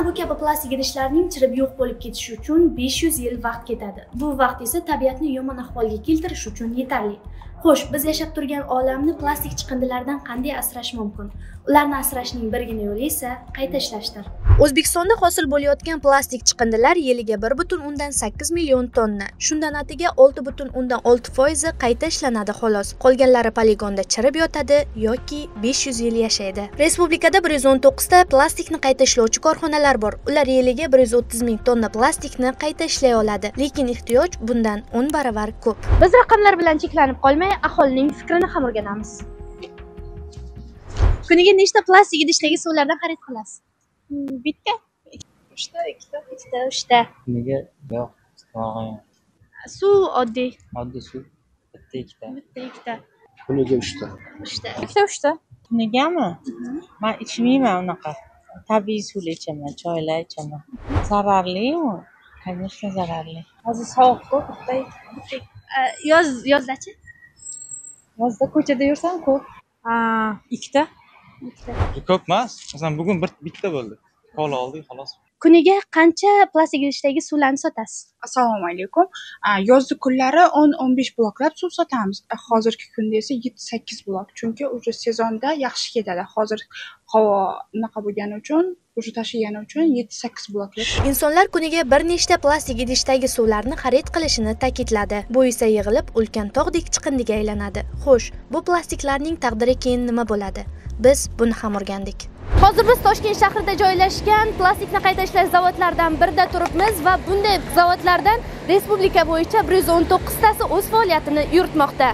bu kabi plastik idishlarning chirib yo'q bo'lib ketishi uchun 500 yil vaqt ketadi. Bu vaqt esa tabiatni yomon ahvolga keltirish uchun yetarli. Xo'sh, biz yashab turgan olamni plastik chiqindilardan qanday asrash mumkin? Ularni asrashning birgina yo'li esa qayta ishlashdir. O'zbekistonda hosil bo'layotgan plastik chiqindilar yiliga 1,8 million tonna. Shundan atiga 6,6% qayta ishlanadi xolos. Qolganlari poligonda chirib yotadi yoki 500 yil yashaydi. Respublikada 119 ta plastikni qayta ishlovchi korxonalar bor. Ular yiliga 130 ming tonna plastikni qayta ishlay oladi. Lekin ehtiyoj bundan 10 baravar ko'p. Biz raqamlar bilan cheklanib qolmay, aholining fikrini ham o'rganamiz. Kuniga nechta plastik idishdagi suvlardan xarid qilasiz? Bitta, uchta, ikkita, ikkita, uchta. Kuniga yo'q, iste'mol qilmayman. Suv oddiy. Oddiy suv bitta, ikkita. Bitta, ikkita. Kuniga uchta. Uchta. Ikkita, uchta. Kunigami? Men ichmayman unaqa. Tabiiy suvlar ichaman, choylar ichaman. Zararli u? Конечно, zararli. Hozir sovuq-ku, bitta, ikkita. Yozdachi? Yozda ko'chada yursam ko'p. Ikkita. Ikkita. Ko'p emas. Masalan, bugun bitta bo'ldi. Kola oldik, xolos. Kuniga qancha plastik idishdagi suvlarni sotasiz? Assalomu alaykum. Yozgi kunlari 10-15 bloklab suv sotamiz. Hozirgi kunda esa 7-8 blok. Chunki уже sezonda yaxshi ketadi. Hozir havo unaqa bo'lgani uchun, уже tashigani uchun 7-8 bloklab. Insonlar kuniga bir nechta plastik idishdagi suvlarni xarid qilishini ta'kidladi. Bu esa yig'ilib ulkan tog'dek chiqindiga aylanadi. Xo'sh, bu plastiklarning taqdiri keyin nima bo'ladi? Biz buni ham o'rgandik. Hozir biz Toshkent shahrida joylashgan plastikni qayta ishlash zavodlaridan birida turibmiz va bunday zavodlardan respublika bo'yicha 119 tasi o'z faoliyatini yuritmoqda.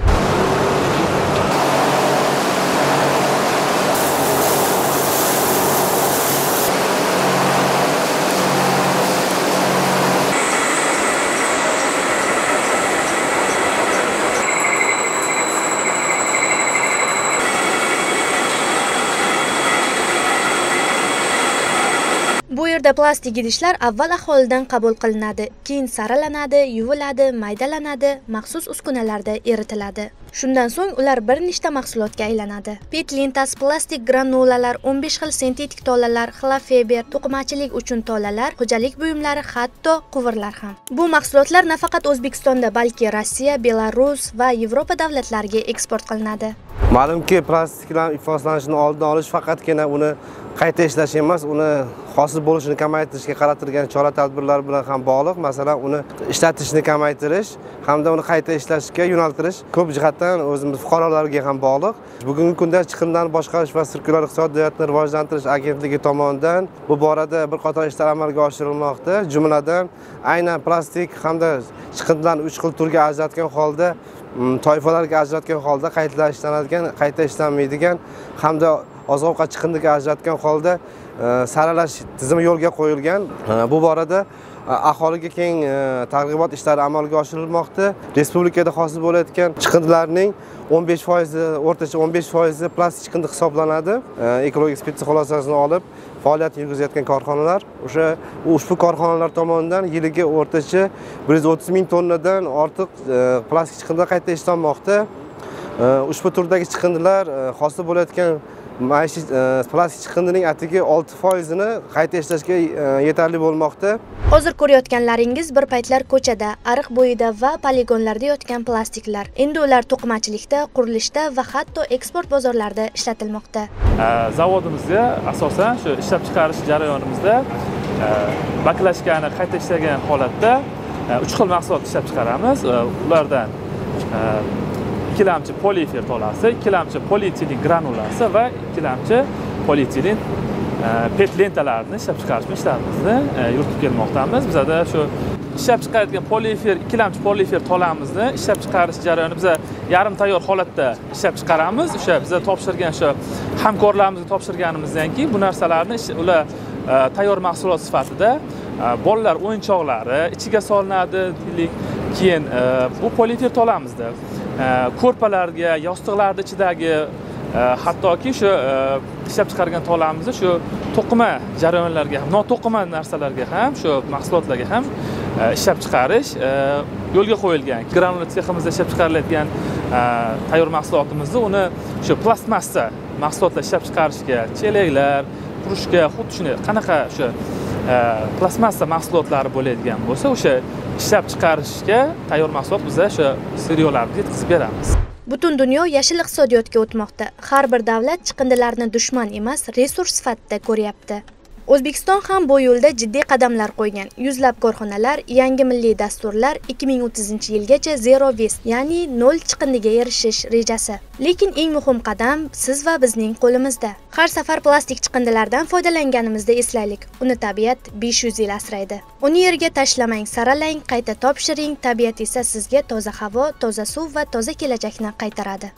Bu yerda plastik idishlar avval aholidan qabul qilinadi, keyin saralanadi, yuviladi, maydalanadi, maxsus uskunalarda eritiladi. Shundan so'ng ular bir nechta mahsulotga aylanadi. PET lentasi, plastik granulalar, 15 xil sintetik tolalar, xlofeber, to'qimachilik uchun tolalar, xo'jalik buyumlari, hatto quvurlar ham. Bu mahsulotlar nafaqat O'zbekistonda, balki Rossiya, Belarus va Yevropa davlatlariga eksport qilinadi. Ma'lumki, plastiklar ifloslanishini oldini olish faqatgina uni qayta ishlash emas, uni hosil bo'lishini kamaytirishga qaratilgan chora-tadbirlar bilan ham bog'liq. Masalan, uni ishlatishni kamaytirish hamda uni qayta ishlashga yo'naltirish ko'p jihatdan o'zimiz fuqarolarga ham bog'liq. Bugungi kunda chiqindilarni boshqarish va sirkulyar iqtisodiyotni rivojlantirish agentligi tomonidan bu borada bir qator ishlar amalga oshirilmoqda. Jumladan, aynan plastik hamda chiqindilarni 3 xil turga ajratgan holda, toifalarga ajratgan holda qayta ishlanadigan, qayta ishlanmaydigan hamda oziq-ovqat chiqindiga ajratgan holda saralash tizimi yo'lga qo'yilgan. Bu borada aholiga keng targ'ibot ishlari amalga oshirilmoqda. Respublikada hosil bo'layotgan chiqindilarning 15%, o'rtacha 15% plastik chiqindi hisoblanadi. Ekologik ekspertiza xulosasini olib faoliyat yurgizayotgan korxonalar, o'sha ushbu korxonalar tomonidan yiliga o'rtacha 130 ming tonnadan ortiq plastik chiqindilar qayta ishlanmoqda. Ushbu turdagi chiqindilar hosil bo'layotgan maishiy plastik chiqindining atigi 6%ini qayta ishlashga yetarli bo'lmoqda. Hozir ko'rayotganlaringiz bir paytlar ko'chada, ariq bo'yida va poligonlarda yotgan plastiklar. Endi ular to'qimachilikda, qurilishda va hatto eksport bozorlarida ishlatilmoqda. Zavodimizda asosan shu ishlab chiqarish jarayonimizda baklashkani qayta ishlagan holatda 3 xil mahsulot ishlab chiqaramiz. Ulardan ikkilamchi poliefir tolasi, ikkilamchi polietilen granulasi va ikkilamchi polietilen PET lentalarini ishlab chiqarish ishlarimizni yuritib kelmoqdamiz. Bizada shu ishlab chiqaradigan poliefir, ikkilamchi poliefir tolamizni ishlab chiqarish jarayoni biza yarim tayyor holatda ishlab chiqaramiz. O'sha biza topshirgan o'sha hamkorlarimizga topshirganimizdan keyin bu narsalarni ular tayyor mahsulot sifatida bolalar o'yinchoqlari ichiga solinadi, keyin bu poliefir tolamizda ko'rpalarga, yostiqlarning ichidagi, hattoki shu ishlab chiqargan tolamizni shu to'qima jarayonlarga ham, noto'qima narsalarga ham, shu mahsulotlarga ham ishlab chiqarish yo'lga qo'yilgan. Granula seximizda ishlab chiqariladigan tayyor mahsulotimizni uni shu plastmassa mahsulotlar ishlab chiqarishga, chelaklar, qurishga, xuddi shunday qanaqa o'sha Plastmassa mahsulotlari bo'ladigan bo'lsa, o'sha ishlab chiqarishga tayyor mahsulot biza o'sha сырьё larni yetkazib beramiz. Butun dunyo yashil iqtisodiyotga o'tmoqda. Har bir davlat chiqindilarni dushman emas, resurs sifatida ko'ryapti. O'zbekiston ham bu yo'lda jiddiy qadamlar qo'ygan. Yuzlab korxonalar, yangi milliy dasturlar, 2030-yilgacha zero waste, ya'ni nol chiqindiga erishish rejasi. Lekin eng muhim qadam siz va bizning qo'limizda. Har safar plastik chiqindilardan foydalanganimizda eslaylik, uni tabiat 500 yil asraydi. Uni yerga tashlamang, saralang, qayta topshiring, tabiat esa sizga toza havo, toza suv va toza kelajakni qaytaradi.